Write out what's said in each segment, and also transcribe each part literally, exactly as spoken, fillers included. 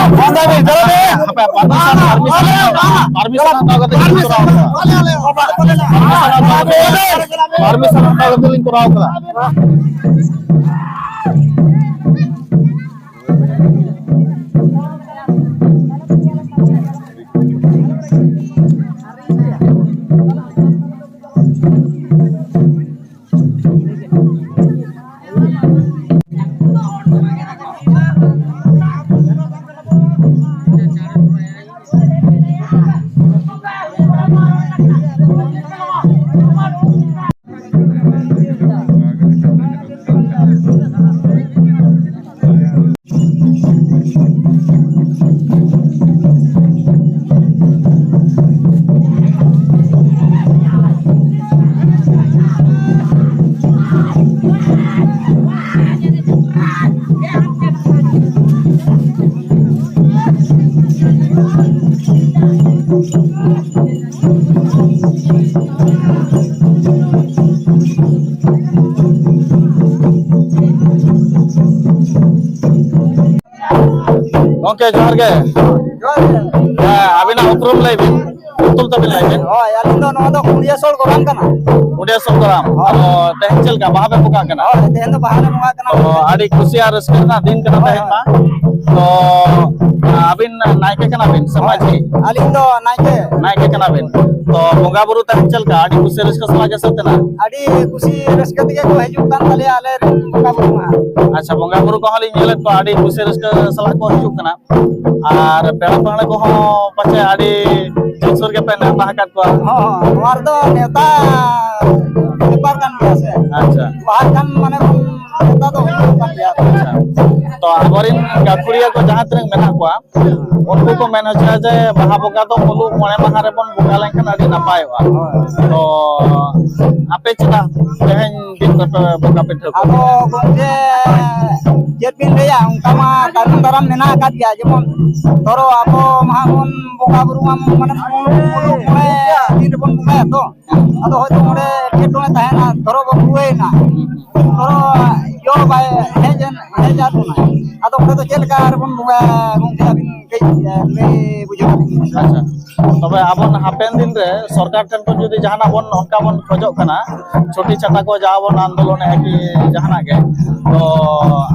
ᱦᱟᱯᱮ, permission, permission, permission ᱦᱟᱛᱟᱣ ᱠᱟᱛᱮ ᱞᱤᱧ ᱠᱚᱨᱟᱣ ᱠᱟᱫᱟ᱾ Permission ᱦᱟᱛᱟᱣ ᱠᱟᱛᱮ, permission ᱦᱟᱛᱟᱣ ᱠᱟᱛᱮ ᱞᱤᱧ ᱠᱚᱨᱟᱣ ᱠᱟᱫᱟ᱾ ᱜᱚᱢᱠᱮ, ᱡᱚᱦᱟᱨ ᱜᱮ᱾ ᱡᱚᱦᱟᱨ ᱜᱮ᱾ ᱦᱮᱸ, ᱟᱹᱵᱤᱱᱟᱜ ᱩᱯᱨᱩᱢ ᱞᱟᱹᱭ ᱵᱤᱱ, ᱧᱩᱛᱩᱢ ᱛᱟᱵᱤᱱ ᱞᱟᱹᱭ ᱵᱤᱱ᱾ ᱦᱳᱭ, ᱟᱹᱞᱤᱧ ᱫᱚ ᱱᱚᱣᱟ ᱫᱚ ᱠᱩᱲᱤᱭᱟᱹ ᱥᱚᱲ ᱜᱚᱨᱟᱢ ᱠᱟᱱᱟ᱾ ᱠᱩᱲᱤᱭᱟᱹ ᱥᱚᱲ ᱜᱚᱨᱟᱢ᱾ ᱦᱳᱭ᱾ ᱟᱫᱚ ᱛᱮᱦᱮᱧ ᱪᱮᱫ ᱞᱮᱠᱟ ᱵᱟᱦᱟ ᱯᱮ ᱵᱚᱸᱜᱟᱜ ᱠᱟᱱᱟ? ᱦᱳᱭ, ᱛᱮᱦᱮᱧ ᱫᱚ ᱵᱟᱦᱟ ᱞᱮ ᱵᱚᱸᱜᱟᱜ ᱠᱟᱱᱟ᱾ ᱛᱚ, ᱟᱹᱰᱤ ᱠᱩᱥᱤ ᱟᱨ ᱨᱟᱹᱥᱠᱟᱹ ᱨᱮᱱᱟᱜ ᱫᱤᱱ ᱠᱟᱱᱟ ᱦᱳᱭ, ᱛᱮᱦᱮᱧ ᱦᱳᱭ᱾ ᱢᱟ᱾ ᱛᱚ, ᱟᱹᱵᱤᱱ ᱱᱟᱭᱠᱮ ᱠᱟᱱᱟ ᱵᱤᱱ ᱥᱮ ᱦᱳᱭ, ᱢᱟᱹᱡᱷᱤ? ᱟᱹᱞᱤᱧ ᱫᱚ ᱱᱟᱭᱠᱮ᱾ ᱱᱟᱭᱠᱮ ᱠᱟᱱᱟ ᱵᱤᱱ᱾ ᱛᱚ, ᱵᱚᱸᱜᱟ ᱵᱩᱨᱩ ᱛᱮᱦᱮᱧ ᱪᱮᱫ ᱞᱮᱠᱟ? ᱟᱹᱰᱤ ᱠᱩᱥᱤ ᱨᱟᱹᱥᱠᱟᱹ ᱥᱟᱞᱟᱜ ᱜᱮ ᱥᱟᱹᱛ ᱮᱱᱟ? ᱟᱹᱰᱤ ᱠᱩᱥᱤ ᱨᱟᱹᱥᱠᱟᱹ ᱛᱮᱜᱮ ᱠᱚ ᱦᱤᱡᱩᱜ ᱠᱟᱱ ᱛᱟᱞᱮᱭᱟ ᱟᱞᱮ ᱨᱮᱱ ᱵᱚᱸᱜᱟ ᱵᱩᱨᱩ ᱢᱟ᱾ ᱟᱪᱪᱷᱟ, ᱵᱚᱸᱜᱟ ᱵᱩᱨᱩ ᱠᱚᱦᱚᱸ ᱞᱤᱧ ᱧᱮᱞᱮᱫ ᱠᱚᱣᱟ, ᱟᱹᱰᱤ ᱠᱩᱥᱤ ᱨᱟᱹᱥᱠᱟᱹ ᱥᱟᱞᱟᱜ ᱠᱚ ᱦᱤᱡᱩᱜ ᱠᱟᱱᱟ᱾ ᱟᱨ ᱯᱮᱲᱟ ᱯᱟᱹᱲᱦᱟᱹ ᱠᱚᱦᱚᱸ ᱯᱟᱪᱮ ᱟᱹᱰᱤ ᱡᱳᱨᱥᱳᱨ ᱜᱮᱯᱮ ᱱᱮᱣᱛᱟ ᱟᱠᱟᱫ ᱠᱚᱣᱟ᱾ ᱦᱚᱸ, ᱦᱚᱸ, ᱱᱚᱣᱟ ᱨᱮᱫᱚ ᱱᱮᱣᱛᱟ ᱵᱮᱯᱟᱨ ᱠᱟᱱ ᱜᱮᱭᱟ ᱥᱮ᱾ ᱟᱪᱪᱷᱟ᱾ ᱵᱟᱦᱟ ᱠᱷᱟᱱ ᱢᱟᱱᱮ ᱵᱚᱱ ᱱᱮᱣᱛᱟ ᱫᱚ ᱦᱩᱭᱩᱜ ᱠᱟᱱ ᱜᱮᱭᱟ᱾ ᱟᱪᱪᱷᱟ᱾ ᱛᱚ, ᱟᱵᱚᱨᱮᱱ ᱜᱟᱹᱠᱷᱩᱲᱤᱭᱟᱹ ᱠᱚ ᱡᱟᱦᱟᱸ ᱛᱤᱱᱟᱹᱜ ᱢᱮᱱᱟᱜ ᱠᱚᱣᱟ, ᱩᱱᱠᱩ ᱠᱚ ᱢᱮᱱ ᱦᱚᱪᱚᱭᱟ ᱡᱮ ᱵᱟᱦᱟ ᱵᱚᱸᱜᱟ ᱫᱚ ᱢᱩᱞᱩᱜ ᱢᱚᱬᱮ ᱢᱟᱦᱟ ᱨᱮᱵᱚᱱ ᱵᱚᱸᱜᱟ ᱞᱮᱱᱠᱷᱟᱱ ᱟᱹᱰᱤ ᱱᱟᱯᱟᱭᱚᱜᱼᱟ᱾ ᱦᱳᱭ᱾ ᱛᱚ, ᱟᱯᱮ ᱪᱮᱫᱟᱜ ᱛᱮᱦᱮᱧ ᱫᱤᱱ ᱨᱮᱯᱮ ᱵᱚᱸᱜᱟ ᱯᱤᱴᱷᱟᱹ ᱠᱚᱣᱟ? ᱟᱫᱚ ᱜᱚᱢᱠᱮ, ᱪᱮᱫ ᱵᱤᱱ ᱞᱟᱹᱭᱟ, ᱚᱱᱠᱟ ᱢᱟ ᱛᱟᱭᱱᱚᱢ ᱫᱟᱨᱟᱢ ᱢᱮᱱᱟᱜ ᱟᱠᱟᱫ ᱜᱮᱭᱟ᱾ ᱡᱮᱢᱚᱱ ᱫᱷᱚᱨᱚ ᱟᱵᱚ ᱢᱟᱦᱟ ᱵᱚᱱ ᱵᱚᱸᱜᱟ ᱵᱩᱨᱩ ᱢᱟ ᱢᱟᱱᱮ ᱢᱩᱞᱩᱜ ᱢᱚᱬᱮ ᱫᱤᱱ ᱨᱮᱵᱚᱱ ᱵᱚᱸᱜᱟᱭᱟ ᱛᱚ᱾ ᱟᱫᱚ ᱦᱚᱭᱛᱳ ᱚᱸᱰᱮ ᱮᱴᱠᱮᱴᱚᱬᱮ ᱛᱟᱦᱮᱱᱟ, ᱫᱷᱚᱨᱚ ᱵᱚᱱ ᱨᱩᱣᱟᱹᱭᱮᱱᱟ, ᱫᱷᱚᱨᱚ ᱡᱚ ᱵᱟᱭ ᱦᱮᱡ ᱮᱱ, ᱦᱮᱡ ᱟᱫ ᱵᱚᱱᱟ᱾ ᱟᱫᱚ ᱚᱸᱰᱮ ᱫᱚ ᱪᱮᱫ ᱞᱮᱠᱟ ᱨᱮᱵᱚᱱ ᱵᱚᱸᱜᱟᱭᱟ ᱜᱚᱢᱠᱮ, ᱟᱹᱵᱤᱱ ᱠᱟᱹᱡ, ᱮ, ᱞᱟᱹᱭ ᱵᱩᱡᱷᱟᱹᱣ ᱟᱹᱞᱤᱧ ᱵᱤᱱ ᱥᱮ᱾ ᱟᱪᱪᱷᱟ, ᱛᱚᱵᱮ ᱟᱵᱚ ᱦᱟᱯᱮᱱ ᱫᱤᱱ ᱨᱮ ᱥᱚᱨᱠᱟᱨ ᱴᱷᱮᱱ ᱠᱷᱚᱱ ᱡᱩᱫᱤ ᱡᱟᱦᱟᱱᱟᱜ ᱵᱚᱱ, ᱚᱱᱠᱟ ᱵᱚᱱ ᱠᱷᱚᱡᱚᱜ ᱠᱟᱱᱟ, ᱪᱷᱩᱴᱤ ᱪᱷᱟᱴᱟ ᱠᱚ ᱡᱟᱦᱟᱸ ᱵᱚᱱ ᱟᱱᱫᱳᱞᱚᱱᱮᱫᱼᱟ ᱠᱤ ᱡᱟᱦᱟᱱᱟᱜ ᱜᱮ, ᱛᱚ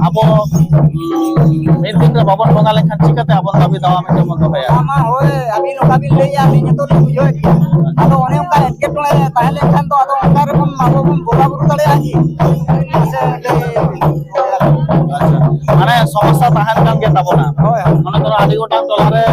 ᱟᱵᱚ, ᱩᱸ, ᱢᱤᱫ ᱫᱤᱱ ᱨᱮ ᱵᱟᱵᱚᱱ ᱵᱚᱸᱜᱟ ᱞᱮᱱᱠᱷᱟᱱ ᱪᱤᱠᱟᱹᱛᱮ ᱟᱵᱚ ᱫᱟᱹᱵᱤ ᱫᱟᱣᱟ ᱢᱤᱫᱴᱮᱱ ᱵᱚᱱ ᱫᱚᱦᱚᱭᱟ? ᱚᱱᱟ ᱢᱟ ᱦᱳᱭ, ᱟᱹᱵᱤᱱ ᱚᱠᱟ ᱵᱤᱱ ᱞᱟᱹᱭᱮᱫᱼᱟ, ᱟᱹᱞᱤᱧ ᱡᱚᱛᱚ ᱞᱤᱧ ᱵᱩᱡᱷᱟᱹᱣᱮᱫ ᱜᱮᱭᱟ᱾ ᱟᱫᱚ ᱚᱱᱮ ᱚᱱᱠᱟ ᱮᱴᱠᱮᱴᱚᱬᱮ ᱛᱟᱦᱮᱸ ᱞᱮᱱᱠᱷᱟᱱ ᱫᱚ ᱟᱫᱚ ᱚᱱᱠᱟ ᱨᱮᱵᱚᱱ ᱟᱵᱚ ᱵᱚᱱ ᱵᱚᱸᱜᱟ ᱵᱩᱨᱩ ᱫᱟᱲᱮᱭᱟᱜᱼᱟ ᱠᱤ? ᱥᱮ ᱞᱟᱹᱭ ᱟᱪᱪᱷᱟ, ᱢᱟᱱᱮ ᱥᱚᱢᱚᱥᱥᱟ ᱛᱟᱦᱮᱱ ᱠᱟᱱ ᱜᱮ ᱛᱟᱵᱚᱱᱟ᱾ ᱦᱳᱭ, ᱦᱳᱭ᱾ ᱢᱚᱱᱮ ᱠᱚᱨᱚ ᱟᱹᱰᱤ ᱜᱚᱴᱟᱝ ᱴᱚᱞᱟ ᱨᱮ,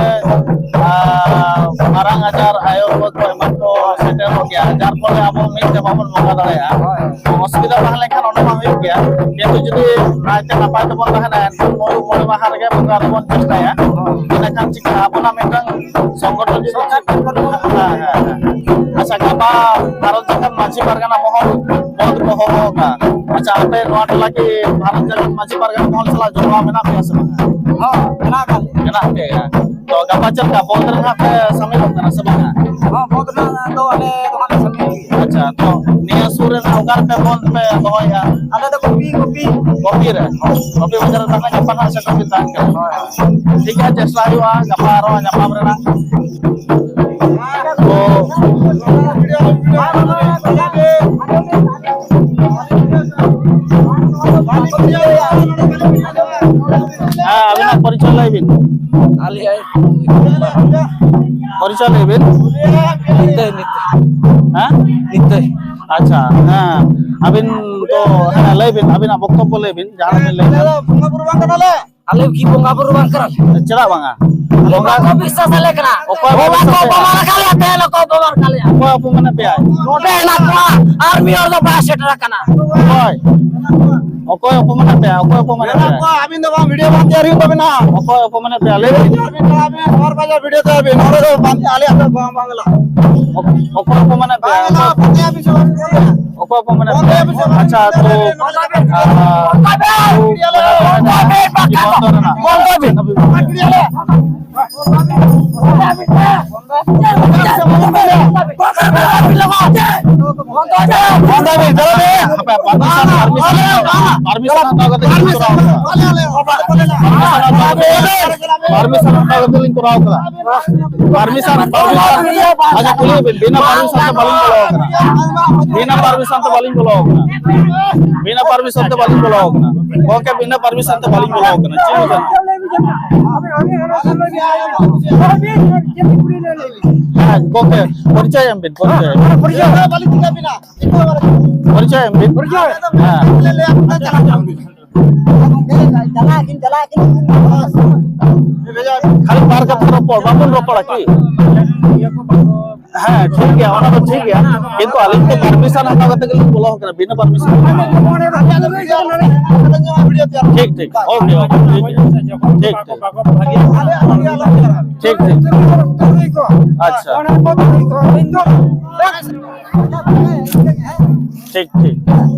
ᱟᱨ ᱢᱟᱨᱟᱝ ᱟᱡᱟᱨ ᱟᱭᱳ ᱵᱟᱵᱟ ᱠᱚ ᱮᱢᱟᱱ ᱠᱚ ᱥᱮᱴᱮᱨᱚᱜ ᱜᱮᱭᱟ, ᱡᱟᱨ ᱯᱷᱚᱞᱮ ᱟᱵᱚ ᱢᱤᱫ ᱛᱮ ᱵᱟᱵᱚᱱ ᱵᱚᱸᱜᱟ ᱫᱟᱲᱮᱭᱟᱜᱼᱟ᱾ ᱦᱳᱭ, ᱦᱳᱭ᱾ ᱚᱥᱩᱵᱤᱫᱷᱟ ᱛᱟᱦᱮᱸ ᱞᱮᱱᱠᱷᱟᱱ ᱚᱸᱰᱮ ᱢᱟ ᱦᱩᱭᱩᱜ ᱜᱮᱭᱟ, ᱠᱤᱱᱛᱩ ᱡᱩᱫᱤ ᱱᱟᱭᱛᱮ ᱱᱟᱯᱟᱭ ᱛᱮᱵᱚᱱ ᱛᱟᱦᱮᱱᱟ, ᱮᱱᱠᱷᱟᱱ ᱢᱚᱬᱮ, ᱢᱚᱬᱮ ᱢᱟᱦᱟ ᱨᱮᱜᱮ ᱵᱚᱸᱜᱟ ᱫᱚᱵᱚᱱ ᱪᱮᱥᱴᱟᱭᱟ᱾ ᱦᱳᱭ᱾ ᱤᱱᱟᱹᱠᱷᱟᱱ ᱪᱤᱠᱟᱹᱜᱼᱟ? ᱟᱵᱚᱱᱟᱜ ᱢᱤᱫᱴᱟᱝ ᱥᱚᱝᱜᱚᱴᱷᱚᱱ ᱡᱩᱫᱤ ᱥᱚᱨᱠᱟᱨ ᱴᱷᱮᱱ ᱠᱷᱚᱱ ᱵᱚᱱ ᱦᱮᱸ, ᱦᱮᱸ, ᱦᱮᱸ᱾ ᱟᱪᱪᱷᱟ, ᱜᱟᱯᱟ ᱵᱷᱟᱨᱚᱛ ᱡᱟᱠᱟᱛ ᱢᱟᱹᱡᱷᱤ ᱯᱟᱨᱜᱟᱱᱟ ᱢᱚᱦᱚᱞ ᱵᱚᱱᱫᱷ ᱠᱚ ᱦᱚᱦᱚ ᱟᱠᱟᱫᱼᱟ᱾ ᱟᱪᱪᱷᱟ, ᱟᱯᱮ ᱱᱚᱣᱟ ᱴᱚᱞᱟ ᱠᱤ ᱵᱷᱟᱨᱚᱛ ᱡᱟᱠᱟᱛ ᱢᱟᱹᱡᱷᱤ ᱯᱟᱨᱜᱟᱱᱟ ᱢᱚᱦᱚᱞ ᱥᱟᱞᱟᱜ ᱡᱚᱯᱲᱟᱣ ᱢᱮᱱᱟᱜ ᱯᱮᱭᱟ ᱥᱮ ᱵᱟᱝᱟ? ᱦᱚᱸ, ᱢᱮᱱᱟᱜ ᱟᱠᱟᱫ ᱞᱮᱭᱟ᱾ ᱢᱮᱱᱟᱜ ᱯᱮᱭᱟ᱾ ᱛᱚ ᱜᱟᱯᱟ ᱪᱮᱫ ᱞᱮᱠᱟ ᱵᱚᱱᱫᱷ ᱨᱮ ᱱᱟᱦᱟᱜ ᱯᱮ ᱥᱟᱢᱤᱞᱚᱜ ᱠᱟᱱᱟ ᱥᱮ ᱵᱟᱝᱟ? ᱦᱚᱸ, ᱵᱚᱱᱫᱷ ᱨᱮ ᱫᱚ ᱟᱞᱮ ᱫᱚ ᱦᱟᱸᱜ ᱞᱮ ᱥᱟᱢᱤᱞ ᱜᱮᱭᱟ᱾ ᱟᱪᱪᱷᱟ, ᱛᱚ ᱱᱤᱭᱟᱹ ᱥᱩᱨ ᱨᱮ ᱱᱟᱦᱟᱜ ᱚᱠᱟ ᱨᱮᱯᱮ ᱵᱚᱱᱫᱷ ᱯᱮ ᱫᱚᱦᱚᱭᱮᱫᱼᱟ? ᱟᱞᱮ ᱫᱚ ᱜᱩᱯᱤ, ᱜᱩᱯᱤ᱾ ᱜᱩᱯᱤ ᱨᱮ? ᱜᱩᱯᱤ ᱵᱟᱡᱟᱨ ᱨᱮ ᱛᱟᱦᱮᱸ ᱜᱟᱯᱟ ᱱᱟᱦᱟᱜ ᱥᱮᱴᱮᱨ ᱯᱮ ᱛᱟᱦᱮᱱ ᱠᱟᱱᱟ᱾ ᱦᱳᱭ, ᱦᱳᱭ᱾ ᱴᱷᱤᱠ ᱜᱮᱭᱟ, ᱪᱮᱥᱴᱟ ᱦᱩᱭᱩᱜᱼᱟ ᱜᱟᱯᱟ ᱟᱨᱚ ᱧᱟᱯᱟᱢ ᱨᱮᱱᱟᱜ᱾ ᱛᱚ, ᱦᱮᱸ, ᱟᱹᱵᱤᱱᱟᱜ ᱯᱚᱨᱤᱪᱚᱭ ᱞᱟᱹᱭ ᱵᱤᱱ᱾ ᱟᱞᱮ ᱯᱚᱨᱤᱪᱚᱭ ᱞᱟᱹᱭ ᱵᱤᱱ᱾ ᱱᱤᱛᱟᱹᱭ, ᱱᱤᱛᱟᱹᱭ᱾ ᱦᱮᱸ? ᱱᱤᱛᱟᱹᱭ᱾ ᱟᱪᱪᱷᱟ, ᱦᱮᱸ, ᱟᱹᱵᱤᱱ ᱫᱚ, ᱦᱮᱸ, ᱞᱟᱹᱭ ᱵᱤᱱ, ᱟᱹᱵᱤᱱᱟᱜ ᱵᱚᱠᱛᱚᱵᱵᱚ ᱞᱟᱹᱭ ᱵᱤᱱ, ᱡᱟᱦᱟᱸ ᱵᱤᱱ ᱞᱟᱹᱭ ᱠᱷᱟᱱ᱾ ᱵᱚᱸᱜᱟ ᱵᱩᱨᱩ ᱵᱟᱝ ᱠᱟᱱᱟᱞᱮ᱾ ᱟᱞᱮ ᱠᱤ ᱵᱚᱸᱜᱟ ᱵᱩᱨᱩ ᱵᱟᱝ ᱠᱟᱱᱟ? ᱪᱮᱫᱟᱜ ᱵᱟᱝᱟ? ᱟᱞᱮ ᱵᱚᱸᱜᱟ ᱵᱟᱠᱚ ᱵᱤᱥᱥᱟᱥ ᱟᱞᱮ ᱠᱟᱱᱟ᱾ ᱚᱠᱚᱭ ᱵᱟᱠᱚ ᱵᱚᱸᱜᱟ ᱵᱤᱥᱥᱟᱥ ᱠᱚ ᱟᱞᱮ? ᱵᱟᱝ ᱠᱟᱱᱟ, ᱛᱮᱦᱮᱧ ᱠᱚ ᱵᱚᱸᱜᱟ ᱠᱟᱱᱟ᱾ ᱚᱠᱚᱭ ᱚᱯᱚᱢᱟᱱᱮᱫ ᱯᱮᱭᱟᱭ? ᱱᱚᱰᱮ ᱦᱮᱱᱟᱜ ᱠᱚᱣᱟ, ᱟᱨ ᱢᱤᱫ ᱦᱚᱲ ᱫᱚ ᱵᱟᱭ ᱥᱮᱴᱮᱨ ᱟᱠᱟᱱᱟ᱾ ᱚᱠᱚᱭ? ᱚᱠᱚᱭ ᱚᱯᱚᱢᱟᱱᱮᱫ ᱯᱮᱭᱟ? ᱚᱠᱚᱭ ᱚᱯᱚᱢᱟᱱᱮᱫ ᱢᱮᱱᱟᱜ ᱯᱮᱭᱟ? ᱠᱚᱣᱟ, ᱟᱹᱵᱤᱱ ᱫᱚ ᱵᱟᱝ ᱵᱷᱤᱰᱤᱭᱳ ᱵᱟᱝ ᱛᱮᱭᱟᱨ ᱦᱩᱭᱩᱜ ᱛᱟᱵᱤᱱᱟ᱾ ᱚᱠᱚᱭ ᱚᱯᱚᱢᱟᱱᱮᱫ ᱯᱮᱭᱟ? ᱞᱟᱹᱭ ᱵᱤᱱ᱾ ᱟᱹᱵᱤᱱ ᱫᱚ ᱟᱹᱵᱤᱱ ᱥᱚᱦᱚᱨ ᱵᱟᱡᱟᱨ ᱵᱷᱤᱰᱤᱭᱳ ᱛᱮ ᱟᱹᱵᱤᱱ, ᱱᱚᱰᱮ ᱫᱚ ᱵᱟᱝ, ᱟᱞᱮᱭᱟᱜ ᱫᱚ ᱵᱟᱝ, ᱵᱟᱝ ᱜᱟᱱᱚᱜᱼᱟ᱾ ᱚᱠᱚᱭ ᱚᱯᱚᱢᱟᱱᱮᱫ ᱯᱮᱭᱟ? ᱵᱟᱝ ᱜᱟᱱᱚᱜᱼᱟ, ᱯᱟᱸᱡᱟᱭᱟᱵᱤᱱ ᱥᱮ ᱵᱟᱝ? ᱚᱠᱚᱭ ᱚᱯᱚᱢᱟᱱᱮᱫ ᱯᱮᱭᱟ? ᱟᱪᱪᱷᱟ, ᱛᱚ, ᱟᱨ, ᱵᱚᱱᱫᱚᱭ ᱵᱤᱱ, ᱵᱟᱠᱷᱟᱱ ᱫᱚ ᱵᱚᱱᱫᱚᱭ ᱵᱤᱱ᱾ ᱵᱚᱱᱫᱚᱭ ᱵᱤᱱ, ᱪᱟᱞᱟᱜ ᱵᱤᱱ᱾ ᱦᱟᱯᱮ, permission, permission, permission ᱦᱟᱛᱟᱣ ᱠᱟᱛᱮ ᱪᱟᱞᱟᱜ ᱵᱤᱱ᱾ Permission ᱦᱟᱛᱟᱣ ᱠᱟᱛᱮ ᱪᱟᱞᱟᱜ ᱵᱤᱱ᱾ ᱯᱟᱨᱢᱤᱥᱚᱱ ᱦᱟᱛᱟᱣ ᱠᱟᱛᱮ ᱞᱤᱧ ᱠᱚᱨᱟᱣ ᱠᱟᱫᱟ᱾ ᱯᱟᱨᱢᱤᱥᱚᱱ, ᱯᱟᱨᱢᱤᱥᱚᱱ, ᱟᱪᱪᱷᱟ, ᱠᱩᱞᱤᱭᱮᱫ ᱵᱤᱱ, ᱵᱤᱱᱟᱹ ᱯᱟᱨᱢᱤᱥᱚᱱ ᱛᱮ ᱵᱟᱹᱞᱤᱧ ᱵᱚᱞᱚ ᱟᱠᱟᱱᱟ᱾ ᱵᱤᱱᱟᱹ ᱯᱟᱨᱢᱤᱥᱚᱱ ᱛᱮ ᱵᱟᱹᱞᱤᱧ ᱵᱚᱞᱚ ᱟᱠᱟᱱᱟ᱾ ᱵᱤᱱᱟᱹ ᱯᱟᱨᱢᱤᱥᱚᱱ ᱛᱮ ᱵᱟᱹᱞᱤᱧ ᱵᱚᱞᱚ ᱟᱠᱟᱱᱟ᱾ ᱜᱚᱝᱠᱮ, ᱵᱤᱱᱟᱹ ᱯᱟᱨᱢᱤᱥᱚᱱ ᱛᱮ ᱵᱟᱹᱞᱤᱧ ᱵᱚᱞᱚ ᱟᱠᱟᱱᱟ᱾ ᱪᱮᱫ ᱞᱮᱠᱟ? ᱦᱮᱸ, ᱜᱚᱝᱠᱮ, ᱯᱚᱨᱤᱪᱚᱭ ᱮᱢ ᱵᱤᱱ, ᱯᱚᱨᱤᱪᱚᱭ᱾ ᱯᱚᱨᱤᱪᱚᱭ ᱮᱢ ᱵᱤᱱ᱾ ᱦᱮᱸ᱾ ᱪᱟᱞᱟᱜ ᱟᱹᱠᱤᱱ, ᱪᱟᱞᱟᱜ ᱟᱹᱠᱤᱱ᱾ ᱠᱷᱟᱹᱞᱤ ᱵᱟᱨ ᱠᱟᱛᱷᱟ ᱨᱚᱯᱚᱲ, ᱵᱟᱵᱚᱱ ᱨᱚᱯᱚᱲᱟ ᱠᱤ? ᱦᱮᱸ, ᱴᱷᱤᱠ ᱜᱮᱭᱟ, ᱚᱱᱟ ᱫᱚ ᱴᱷᱤᱠ ᱜᱮᱭᱟ, ᱠᱤᱱᱛᱩ ᱟᱹᱞᱤᱧ ᱫᱚ ᱯᱟᱨᱢᱤᱥᱚᱱ ᱦᱟᱛᱟᱣ ᱠᱟᱛᱮ ᱜᱮᱞᱤᱧ ᱵᱚᱞᱚ ᱟᱠᱟᱱᱟ, ᱵᱤᱱᱟᱹ ᱯᱟᱨᱢᱤᱥᱚᱱ᱾ ᱴᱷᱤᱠ, ᱴᱷᱤᱠ, ᱳᱠᱮ, ᱳᱠᱮ, ᱴᱷᱤᱠ, ᱴᱷᱤᱠ, ᱴᱷᱤᱠ, ᱴᱷᱤᱠ, ᱴᱷᱤᱠ, ᱴᱷᱤᱠ᱾ ᱟᱪᱪᱷᱟ, ᱴᱷᱤᱠ, ᱴᱷᱤᱠ᱾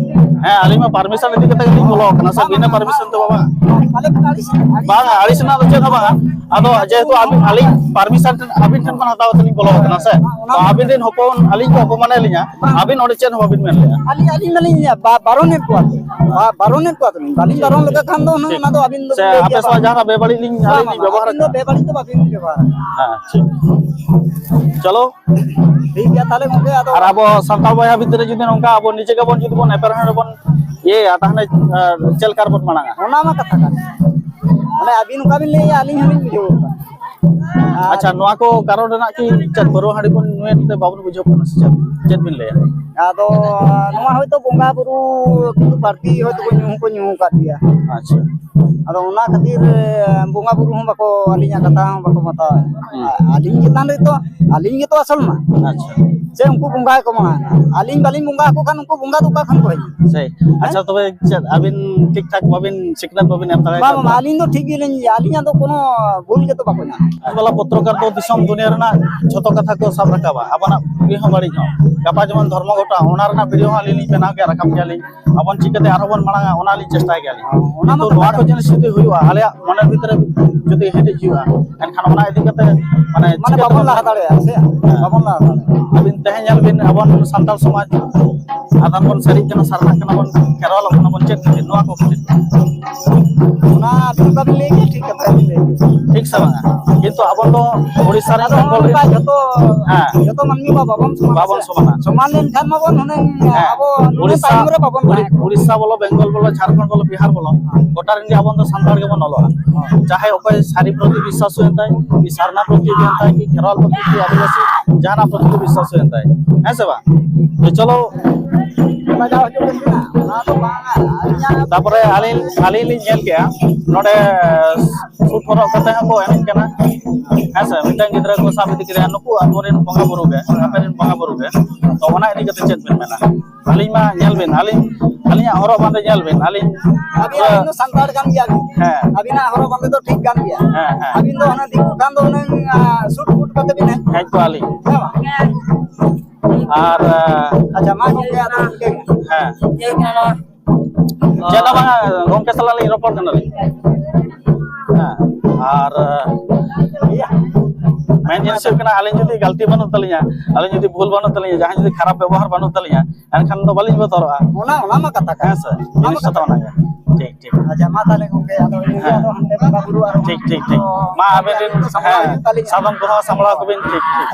ᱦᱮᱸ, ᱟᱹᱞᱤᱧ ᱢᱟ ᱯᱟᱨᱢᱤᱥᱚᱱ ᱤᱫᱤ ᱠᱟᱛᱮ ᱜᱮᱞᱤᱧ ᱵᱚᱞᱚ ᱟᱠᱟᱱᱟ ᱥᱮ, ᱵᱤᱱᱟᱹ ᱯᱟᱨᱢᱤᱥᱚᱱ ᱫᱚ ᱵᱟᱝ᱾ ᱵᱟᱝᱟ, ᱟᱹᱲᱤᱥ ᱨᱮᱱᱟᱜ ᱫᱚ ᱪᱮᱫ ᱦᱚᱸ ᱵᱟᱝᱟ᱾ ᱟᱫᱚ ᱡᱮᱦᱮᱛᱩ ᱟᱹᱵᱤᱱ, ᱟᱹᱞᱤᱧ ᱯᱟᱨᱢᱤᱥᱚᱱ ᱟᱹᱵᱤᱱ ᱴᱷᱮᱱ ᱠᱷᱚᱱ ᱦᱟᱛᱟᱣ ᱠᱟᱛᱮ ᱞᱤᱧ ᱵᱚᱞᱚ ᱟᱠᱟᱱᱟ ᱥᱮ, ᱛᱚ ᱟᱹᱵᱤᱱ ᱨᱮᱱ ᱦᱚᱯᱚᱱ ᱟᱹᱞᱤᱧ ᱠᱚ ᱚᱯᱚᱢᱟᱱᱮᱫ ᱞᱤᱧᱟ, ᱟᱹᱵᱤᱱ ᱚᱸᱰᱮ ᱪᱮᱫ ᱦᱚᱸ ᱵᱟᱹᱵᱤᱱ ᱢᱮᱱ ᱞᱮᱜᱼᱟ᱾ ᱟᱹᱞᱤᱧ, ᱟᱹᱞᱤᱧ ᱢᱟᱞᱤᱧ ᱵᱟ-, ᱵᱟᱨᱚᱱᱮᱫ ᱠᱚᱣᱟ ᱛᱚ᱾ ᱵᱟ-, ᱵᱟᱨᱚᱱᱮᱫ ᱠᱚᱣᱟ ᱛᱚ᱾ ᱵᱟᱹᱞᱤᱧ ᱵᱟᱨᱚᱱ ᱞᱮᱠᱟ ᱠᱷᱟᱱ ᱫᱚ ᱦᱩᱱᱟᱹᱝ ᱴᱷᱤᱠ᱾ ᱚᱱᱟ ᱫᱚ ᱟᱹᱵᱤᱱ ᱫᱚ ᱥᱮ ᱵᱤᱱ ᱞᱟᱹᱭ ᱟᱯᱮ ᱜᱮᱭᱟ ᱥᱟᱞᱟᱜ ᱵᱟᱝ᱾ ᱡᱟᱦᱟᱸ ᱵᱮᱵᱟᱹᱲᱤᱡ ᱞᱤᱧ, ᱵᱟᱝ, ᱟᱹᱞᱤᱧ ᱵᱟᱝ, ᱞᱤᱧ ᱵᱮᱵᱚᱦᱟᱨ ᱟᱹᱵᱤᱱ ᱫᱚ ᱟᱠᱟᱫᱟ? ᱵᱮᱵᱟᱹᱲᱤᱡ ᱫᱚ ᱵᱟᱹᱵᱤᱱ ᱵᱮᱵᱚᱦᱟᱨᱟ᱾ ᱦᱮᱸ, ᱴᱷᱤᱠ᱾ ᱪᱚᱞᱚ᱾ ᱴᱷᱤᱠ ᱜᱮᱭᱟ ᱛᱟᱦᱚᱞᱮ ᱜᱚᱝᱠᱮ, ᱟᱫᱚ ᱟᱨ ᱟᱵᱚ ᱥᱟᱱᱛᱟᱲ ᱵᱚᱭᱦᱟ ᱵᱷᱤᱛᱨᱤ ᱨᱮ ᱡᱩᱫᱤ ᱱᱚᱝᱠᱟ ᱟᱵᱚ ᱱᱤᱡᱮ ᱜᱮᱵᱚᱱ ᱡᱩᱫᱤ ᱵᱚᱱ ᱮᱯᱮᱨ ᱦᱮᱸᱰᱮ ᱵᱚᱱ ᱤᱭᱟᱹᱭᱟ, ᱛᱟᱦᱚᱞᱮ, ᱟᱸ, ᱪᱮᱫ ᱞᱮᱠᱟ ᱨᱮᱵᱚᱱ ᱢᱟᱲᱟᱝᱟ? ᱚᱱᱟ ᱢᱟ ᱠᱟᱛᱷᱟ ᱠᱟᱱ᱾ ᱢᱟᱱᱮ ᱟᱹᱵᱤᱱ ᱚᱱᱠᱟ ᱵᱤᱱ ᱞᱟᱹᱭᱮᱜᱼᱟ, ᱟᱹᱞᱤᱧ ᱦᱚᱸᱞᱤᱧ ᱵᱩᱡᱷᱟᱹᱣ ᱠᱟᱱᱟ᱾ ᱟᱨ ᱟᱪᱪᱷᱟ, ᱱᱚᱣᱟ ᱠᱚ ᱠᱟᱨᱚᱱ ᱨᱮᱱᱟᱜ ᱠᱤ ᱪᱮᱫ ᱯᱟᱹᱨᱣᱟᱹ ᱦᱟᱺᱰᱤ ᱵᱚᱱ ᱧᱩᱭᱮᱫ ᱛᱮ ᱵᱟᱵᱚᱱ ᱵᱩᱡᱷᱟᱹᱣ ᱠᱟᱱᱟ ᱥᱮ ᱪᱮᱫ? ᱪᱮᱫ ᱵᱤᱱ ᱞᱟᱹᱭᱟ? ᱟᱫᱚ ᱱᱚᱣᱟ ᱦᱚᱭᱛᱳ ᱵᱚᱸᱜᱟ ᱵᱩᱨᱩ ᱠᱤᱪᱷᱩ ᱵᱟᱹᱲᱛᱤ ᱦᱚᱭᱛᱳ ᱠᱚ ᱧᱩ ᱦᱚᱸᱠᱚ ᱧᱩ ᱟᱠᱟᱫ ᱜᱮᱭᱟ᱾ ᱟᱪᱪᱷᱟ᱾ ᱟᱫᱚ ᱚᱱᱟ ᱠᱷᱟᱹᱛᱤᱨ, ᱮ, ᱵᱚᱸᱜᱟ ᱵᱩᱨᱩ ᱦᱚᱸ ᱵᱟᱠᱚ, ᱟᱹᱞᱤᱧᱟᱜ ᱠᱟᱛᱷᱟ ᱦᱚᱸ ᱵᱟᱠᱚ ᱢᱟᱛᱟᱣᱟ᱾ ᱦᱩᱸ᱾ ᱟ-, ᱟᱹᱞᱤᱧ ᱪᱮᱛᱟᱱ ᱨᱮᱛᱚ, ᱟᱹᱞᱤᱧ ᱜᱮᱛᱚ ᱟᱥᱚᱞ ᱢᱟ᱾ ᱟᱪᱪᱷᱟ᱾ ᱥᱮ ᱩᱱᱠᱩ ᱵᱚᱸᱜᱟ ᱜᱮᱠᱚ ᱢᱟᱲᱟᱝ? ᱟᱹᱞᱤᱧ ᱵᱟᱹᱞᱤᱧ ᱵᱚᱸᱜᱟ ᱟᱠᱚ ᱠᱷᱟᱱ ᱩᱱᱠᱩ ᱵᱚᱸᱜᱟ ᱫᱚ ᱚᱠᱟ ᱠᱷᱚᱱ ᱠᱚ ᱦᱤᱡᱩᱜᱼᱟ? ᱥᱮ, ᱟᱪᱪᱷᱟ, ᱦᱮᱸ? ᱛᱚᱵᱮ ᱪᱮᱫ ᱟᱹᱵᱤᱱ ᱴᱷᱤᱠ ᱴᱷᱟᱠ ᱵᱟᱵᱤᱱ ᱥᱤᱠᱷᱱᱟᱹᱛ ᱵᱟᱵᱤᱱ ᱮᱢ ᱫᱟᱲᱮ ᱵᱟᱝ, ᱟᱠᱟᱫ ᱵᱟᱝ, ᱠᱚᱣᱟ? ᱟᱹᱞᱤᱧ ᱫᱚ ᱴᱷᱤᱠ ᱜᱮᱞᱤᱧ ᱞᱟᱹᱭᱟ, ᱟᱹᱞᱤᱧᱟᱜ ᱫᱚ ᱠᱳᱱᱳ ᱵᱷᱩᱞ ᱜᱮᱛᱚ ᱵᱟᱠᱚ ᱧᱟᱢᱟ᱾ ᱵᱟᱞᱟ ᱯᱚᱛᱨᱚᱠᱟᱨ ᱫᱚ ᱫᱤᱥᱚᱢ ᱫᱩᱱᱤᱭᱟᱹ ᱨᱮᱱᱟᱜ ᱡᱷᱚᱛᱚ ᱠᱟᱛᱷᱟ ᱠᱚ ᱥᱟᱵ ᱨᱟᱠᱟᱵᱟ, ᱟᱵᱚᱱᱟᱜ ᱵᱩᱜᱤ ᱦᱚᱸ ᱵᱟᱹᱲᱤᱡ ᱦᱚᱸ᱾ ᱜᱟᱯᱟ ᱡᱮᱢᱚᱱ ᱫᱷᱚᱨᱢᱚ ᱜᱷᱚᱴᱚᱱ ᱚᱱᱟ ᱨᱮᱱᱟᱜ ᱵᱷᱤᱰᱤᱭᱳ ᱦᱚᱸ ᱟᱹᱞᱤᱧ ᱞᱤᱧ ᱵᱮᱱᱟᱣ ᱜᱮᱭᱟ, ᱨᱟᱠᱟᱵ ᱜᱮᱭᱟᱞᱤᱧ᱾ ᱟᱵᱚᱱ ᱪᱤᱠᱟᱹᱛᱮ ᱟᱨᱦᱚᱸ ᱵᱚᱱ ᱢᱟᱲᱟᱝᱟ, ᱚᱱᱟ ᱞᱤᱧ ᱪᱮᱥᱴᱟᱭ ᱜᱮᱭᱟᱞᱤᱧ᱾ ᱚᱱᱟ ᱢᱟ ᱠᱤᱱᱛᱩ ᱱᱚᱣᱟ ᱠᱟᱛᱷᱟ ᱠᱚ ᱠᱟᱱ ᱡᱤᱱᱤᱥ ᱡᱩᱫᱤ ᱦᱩᱭᱩᱜᱼᱟ, ᱟᱞᱮᱭᱟᱜ ᱢᱚᱱᱮ ᱵᱷᱤᱛᱨᱤ ᱡᱩᱫᱤ ᱦᱮᱰᱮᱡ ᱦᱩᱭᱩᱜᱼᱟ, ᱮᱱᱠᱷᱟᱱ ᱚᱱᱟ ᱤᱫᱤ ᱠᱟᱛᱮ ᱢᱟᱱᱮ ᱢᱟᱱᱮ ᱪᱤᱠᱟᱹ ᱵᱟᱵᱚᱱ ᱛᱮᱵᱚᱱ ᱞᱟᱦᱟ ᱫᱟᱲᱮᱭᱟᱜᱼᱟ ᱥᱮ? ᱦᱮᱸ᱾ ᱵᱟᱵᱚᱱ ᱞᱟᱦᱟ ᱫᱟᱲᱮᱭᱟᱜᱼᱟ᱾ ᱟᱹᱵᱤᱱ ᱛᱮᱦᱮᱧ ᱧᱮᱞ ᱵᱤᱱ, ᱟᱵᱚᱱ ᱥᱟᱱᱛᱟᱲ ᱥᱚᱢᱟᱡᱽ ᱟᱫᱷᱟᱱ ᱵᱚᱱ ᱥᱟᱹᱨᱤᱜ ᱠᱟᱱᱟ, ᱥᱟᱨᱱᱟᱜ ᱠᱟᱱᱟ ᱵᱚᱱ, ᱠᱷᱮᱨᱣᱟᱞᱚᱜ ᱠᱟᱱᱟ ᱵᱚᱱ, ᱪᱮᱫ ᱠᱷᱟᱹᱛᱤᱨ? ᱱᱚᱣᱟ ᱠᱚ ᱠᱷᱟᱹᱛᱤᱨ᱾ ᱚᱱᱟ ᱟᱹᱵᱤᱱ ᱚᱠᱟ ᱵᱤᱱ ᱞᱟᱹᱭ ᱠᱮᱫ, ᱴᱷᱤᱠ ᱠᱟᱛᱷᱟ ᱵᱤᱱ ᱞᱟᱹᱭ ᱠᱮᱫ᱾ ᱴᱷᱤᱠ ᱥᱮ ᱵᱟᱝᱟ? ᱠᱤᱱᱛᱩ ᱟᱵᱚ ᱫᱚ ᱳᱰᱤᱥᱟ ᱨᱮ, ᱟᱫᱚ ᱵᱮᱝᱜᱚᱞ ᱨᱮ ᱱᱚᱝᱠᱟ ᱡᱷᱚᱛᱚ, ᱦᱮᱸ᱾ ᱡᱷᱚᱛᱚ ᱢᱟᱹᱱᱢᱤ ᱢᱟ ᱵᱟᱵᱚᱱ ᱥᱚᱢᱟᱱᱟ ᱵᱟᱵᱚᱱ ᱥᱮ᱾ ᱥᱚᱢᱟᱱᱟ᱾ ᱥᱚᱢᱟᱱ ᱞᱮᱱᱠᱷᱟᱱ ᱢᱟᱵᱚᱱ ᱦᱩᱱᱟᱹᱝ ᱦᱮᱸ᱾ ᱟᱵᱚ ᱱᱩᱱᱟᱹᱜ ᱳᱰᱤᱥᱟ, ᱛᱟᱭᱚᱢ ᱨᱮ ᱵᱟᱵᱚᱱ ᱳᱰᱤ-, ᱛᱟᱦᱮᱸ ᱠᱚᱜᱼᱟ᱾ ᱳᱰᱤᱥᱟ ᱵᱚᱞᱚ, ᱵᱮᱝᱜᱚᱞ ᱵᱚᱞᱚ, ᱡᱷᱟᱲᱠᱷᱚᱸᱰ ᱵᱚᱞᱚ, ᱵᱤᱦᱟᱨ ᱵᱚᱞᱚ, ᱜᱚᱴᱟ ᱨᱮᱱ ᱜᱮ ᱟᱵᱚ ᱫᱚ ᱥᱟᱱᱛᱟᱲ ᱜᱮᱵᱚᱱ ᱚᱞᱚᱜᱼᱟ᱾ ᱦᱮᱸ᱾ ᱪᱟᱦᱮ ᱚᱠᱚᱭ ᱥᱟᱹᱨᱤ ᱯᱨᱚᱛᱤ ᱵᱤᱥᱣᱟᱥ ᱦᱩᱭᱮᱱ ᱛᱟᱭ, ᱩᱱᱤ ᱥᱟᱨᱱᱟ ᱯᱨᱚᱛᱤ ᱦᱩᱭᱮᱱ ᱛᱟᱭ, ᱠᱤ ᱠᱷᱮᱨᱣᱟᱞ ᱯᱨᱚᱛᱤ, ᱠᱤ ᱟᱹᱫᱤᱵᱟᱹᱥᱤ, ᱡᱟᱦᱟᱱᱟᱜ ᱯᱨᱚᱛᱤ ᱵᱤᱥᱣᱟᱥ ᱦᱩᱭᱮᱱ ᱛᱟᱭ, ᱦᱮᱸ ᱥᱮ ᱵᱟᱝ? ᱛᱚ ᱪᱚᱞᱚ, ᱞᱟᱡᱟᱣ ᱦᱚᱪᱚ ᱠᱟᱱᱟ, ᱚᱱᱟ ᱫᱚ ᱵᱟᱝᱟ᱾ ᱟᱹᱞᱤᱧᱟᱜ ᱛᱟᱯᱚᱨᱮ ᱟᱹᱞᱤᱧ, ᱟᱹᱞᱤᱧ ᱞᱤᱧ ᱧᱮᱞ ᱠᱮᱜᱼᱟ, ᱱᱚᱰᱮ ᱥᱩᱴ ᱦᱚᱨᱚᱜ ᱠᱟᱛᱮ ᱦᱚᱸᱠᱚ ᱮᱱᱮᱡ ᱠᱟᱱᱟ, ᱦᱮᱸ ᱥᱮ? ᱢᱤᱫᱴᱟᱝ ᱜᱤᱫᱽᱨᱟᱹ ᱠᱚ ᱥᱟᱵ ᱤᱫᱤ ᱠᱮᱫᱮᱭᱟ, ᱱᱩᱠᱩ ᱟᱵᱚᱨᱮᱱ ᱵᱚᱸᱜᱟ ᱵᱩᱨᱩ ᱜᱮ, ᱟᱯᱮ ᱨᱮᱱ ᱵᱚᱸᱜᱟ ᱵᱩᱨᱩ ᱜᱮ᱾ ᱛᱚ ᱚᱱᱟ ᱤᱫᱤ ᱠᱟᱛᱮ ᱪᱮᱫ ᱵᱮᱱ ᱢᱮᱱᱟ? ᱟᱹᱞᱤᱧ ᱢᱟ ᱧᱮᱞ ᱵᱤᱱ, ᱟᱹᱞᱤᱧ, ᱟᱹᱞᱤᱧᱟᱜ ᱦᱚᱨᱚᱜ ᱵᱟᱸᱫᱮ ᱧᱮᱞ ᱵᱤᱱ, ᱟᱹᱞᱤᱧ ᱟᱹᱵᱤᱱ, ᱯᱩᱨᱟᱹ ᱟᱹᱵᱤᱱ ᱫᱚ ᱥᱟᱱᱛᱟᱲ ᱠᱟᱱ ᱜᱮᱭᱟ ᱵᱤᱱ᱾ ᱦᱮᱸ᱾ ᱟᱹᱵᱤᱱᱟᱜ ᱦᱚᱨᱚᱜ ᱵᱟᱸᱫᱮ ᱫᱚ ᱴᱷᱤᱠ ᱠᱟᱱ ᱜᱮᱭᱟ᱾ ᱦᱮᱸ, ᱦᱮᱸ᱾ ᱟᱹᱵᱤᱱ ᱫᱚ ᱚᱱᱟ ᱫᱤᱠᱩ ᱠᱷᱟᱱ ᱫᱚ ᱦᱩᱱᱟᱹᱝ, ᱟ, ᱥᱩᱴ ᱵᱩᱴ ᱠᱟᱛᱮ ᱵᱤᱱ ᱦᱮᱡ ᱦᱮᱡ ᱠᱚᱜᱼᱟ ᱞᱤᱧ᱾ ᱦᱮᱸ ᱵᱟᱝ? ᱟᱨ, ᱟ, ᱟᱪᱪᱷᱟ, ᱢᱟ ᱜᱚᱢᱠᱮ, ᱟᱫᱚ ᱤᱱᱠᱟᱹ ᱜᱮ᱾ ᱦᱮᱸ᱾ ᱪᱮᱫ ᱦᱚᱸ ᱵᱟᱝᱟ, ᱜᱚᱢᱠᱮ ᱥᱟᱞᱟᱜ ᱞᱤᱧ ᱨᱚᱯᱚᱲ ᱠᱟᱱᱟᱞᱤᱧ᱾ ᱦᱮᱸ, ᱟᱨ, ᱟ, ᱢᱮᱱ ᱡᱤᱱᱤᱥ ᱦᱩᱭᱩᱜ ᱠᱟᱱᱟ, ᱟᱹᱞᱤᱧ ᱡᱩᱫᱤ ᱜᱟᱹᱞᱛᱤ ᱵᱟᱹᱱᱩᱜ ᱛᱟᱹᱞᱤᱧᱟ, ᱟᱹᱞᱤᱧ ᱡᱩᱫᱤ ᱵᱷᱩᱞ ᱵᱟᱹᱱᱩᱜ ᱛᱟᱹᱞᱤᱧᱟ, ᱡᱟᱦᱟᱸᱭ ᱡᱩᱫᱤ ᱠᱷᱟᱨᱟᱯ ᱵᱮᱵᱚᱦᱟᱨ ᱵᱟᱹᱱᱩᱜ ᱛᱟᱹᱞᱤᱧᱟ, ᱮᱱᱠᱷᱟᱱ ᱫᱚ ᱵᱟᱹᱞᱤᱧ ᱵᱚᱛᱚᱨᱚᱜᱼᱟ᱾ ᱚᱱᱟ, ᱚᱱᱟ ᱢᱟ ᱠᱟᱛᱷᱟ ᱠᱟᱱ᱾ ᱦᱮᱸ ᱥᱮ? ᱚᱱᱟ ᱢᱟ ᱡᱤᱱᱤᱥ ᱫᱚ ᱠᱟᱛᱷᱟ ᱚᱱᱟ ᱜᱮ᱾ ᱴᱷᱤᱠ, ᱴᱷᱤᱠ᱾ ᱟᱪᱪᱷᱟ, ᱢᱟ ᱛᱟᱦᱚᱞᱮ ᱜᱚᱢᱠᱮ, ᱟᱫᱚ ᱤᱱᱟᱹᱜᱮ, ᱦᱮᱸ᱾ ᱟᱫᱚ ᱦᱟᱱᱛᱮ ᱵᱚᱸᱜᱟ ᱵᱩᱨᱩ ᱟᱨᱦᱚᱸ ᱴᱷᱤᱠ, ᱴᱷᱤᱠ, ᱴᱷᱤᱠ᱾ ᱢᱟ ᱟᱵᱮᱱ ᱨᱮᱱ, ᱥᱟᱯᱲᱟᱣ ᱦᱮᱸ, ᱦᱩᱭᱩᱜ ᱛᱟᱹᱞᱤᱧᱟ᱾ ᱥᱟᱫᱚᱢ ᱠᱚᱦᱚᱸ ᱥᱟᱢᱵᱲᱟᱣ ᱠᱚᱵᱤᱱ, ᱴᱷᱤᱠ, ᱴᱷᱤᱠ᱾